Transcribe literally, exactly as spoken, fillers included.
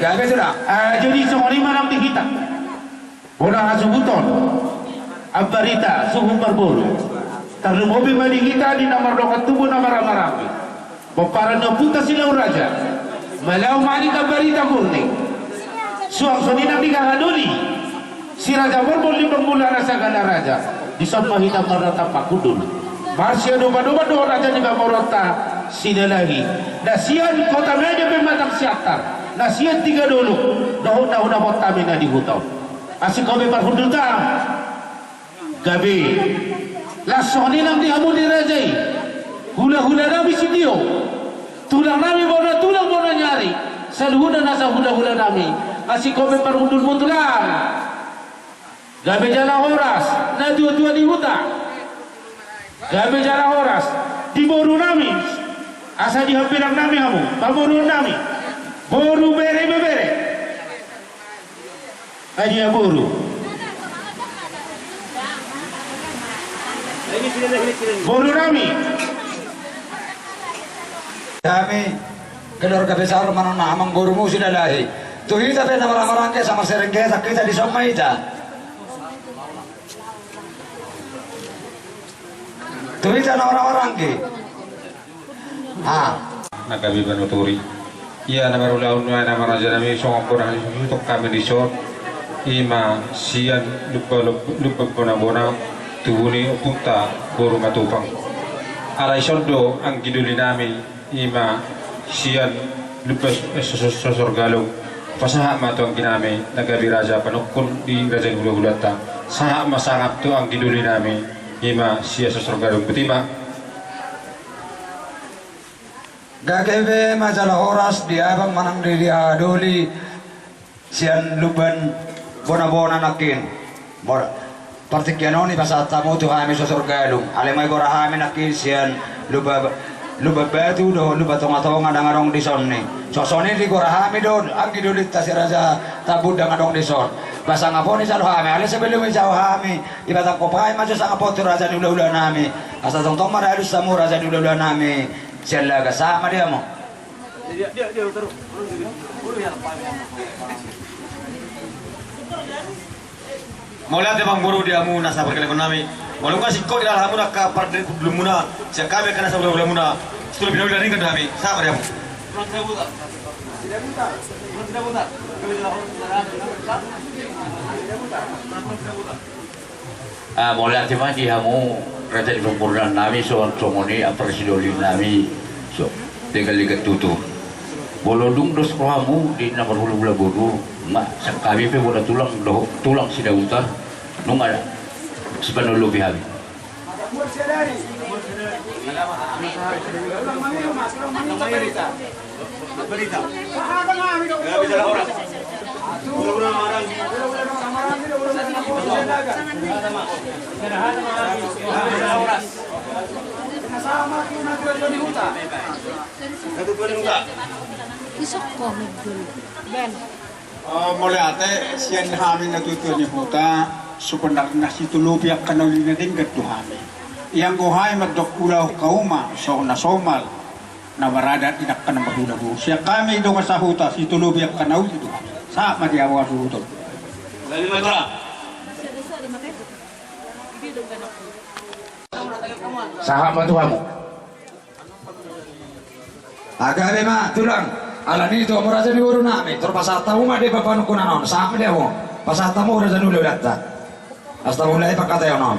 Jadi songon i ma nang di hita bona hasuhuton, Ambarita suhut marboru. Tarlumobi ma di hita di na mardongan tubu na marhahamaranggi, pomparan ni ompunta Silau Raja Malau Manik Ambarita Murni. Suang songon i nang di hahadoli Si Raja Borbor Limbong Mulana Sagala Raja. Dison ma hita marnatap marhundul marsiadopadopan dohot raja ni pamoruonta Sinalahi, na sian Kota Medan Pematang Siantar, na sian Tigadolok, dohot na hudapothon hami na di huta on. Asing gabe parhundulta. Gabe las songon i nang di hamu di raja i, hulahulanami sitio, tulangnami bona tulang bona ni ari, saluhutna nasa hulahulanami. Asing gabe parhundulmu tulang. Gabe jala horas natuatua di huta. Gabe jala horas di borunami, asa di hambinangnami hamu, pamoruonnami, boru bere ibebere. Adia boru. Borunami. Hami keluarga besar manang na amangborumu Sinalahi. Tu hita pe na marhahamaranggi asa marserenggetan hita dison ma hita. Tu hita na marhahamaranggi. Ha. Na gabe panuturi. Ia na marulaon nai na marrajanami songon bona hasuhuton hami dison. Ima sian Lumban, Lumban Bonabona, tubu ni ompunta boru Matupang. Alai ison do anggidolinami. Ima sian Lumban, eh, Sosor, Sosor Galung. Pasahat ma tu angginami na gabe raja panungkun di raja ni hulahulanta. Sahat ma sangap tu anggidolinami. Ima sian Sosor Galung. Botima. Gabe ma jala horas di abang manang di, di hahadoli. Sian Lumban Bonabona nangkin. Mor-, partingkian on i pasahat hamu tu hami Sosor Galung. Alai ma i gora hami nangkin sian Lumba-, Lumban Batu dohot Lumban Tongatonga ndang adong dison i. Songon i di gora hami do, anggidolinta si Raja Tambun ndang adong dison. Pasangap on i jalo hami, alai sebelum i jalo hami, dibatangkop hami ma jo sangap on tu raja ni hulahulanami. Asa tongtong ma raja ni hulahulanami. Sian Laga, sahat ma di hamu. Mauliate amangboru di hamu nasa parkelemonami. Molo nga singkop di dalan hamu angka parhundulmuna, sian hami angka nasa hulahulamuna. Situtu pinauli na denggan do hami. Sahat ma di hamu. Ah, mauliate ma di hamu raja ni pamoruonnami, songon, songon i, ah, parsidolinami, so, leganlegan tutu. Molo dung dos rohamu di na marhulahula boru, nga sian hami pe bona tulang dohot tulang Sidabutar, nunga sipanolopi hami. Isok ko medul. Ben. Oh, mauliate sian hami natuatua ni huta, sebenarna sitolopi angka na uli na denggan do hami. Ianggo hami mandok ulaon hauma songon na somal, na maradat di angka na marhulahula. Sian hami dongan sahuta sitolopi angka na uli do hami. Sahat ma di hamu hasuhuton. Sahat ma tu hamu. Gabe ma tulang. Alani i tu hamu raja ni borunami, tor pasahat hamu ma di panungkunan on, sahat ma di hamu. Pasahat hamu raja ni hulahulamuna. Asa tamulai pangkataion on.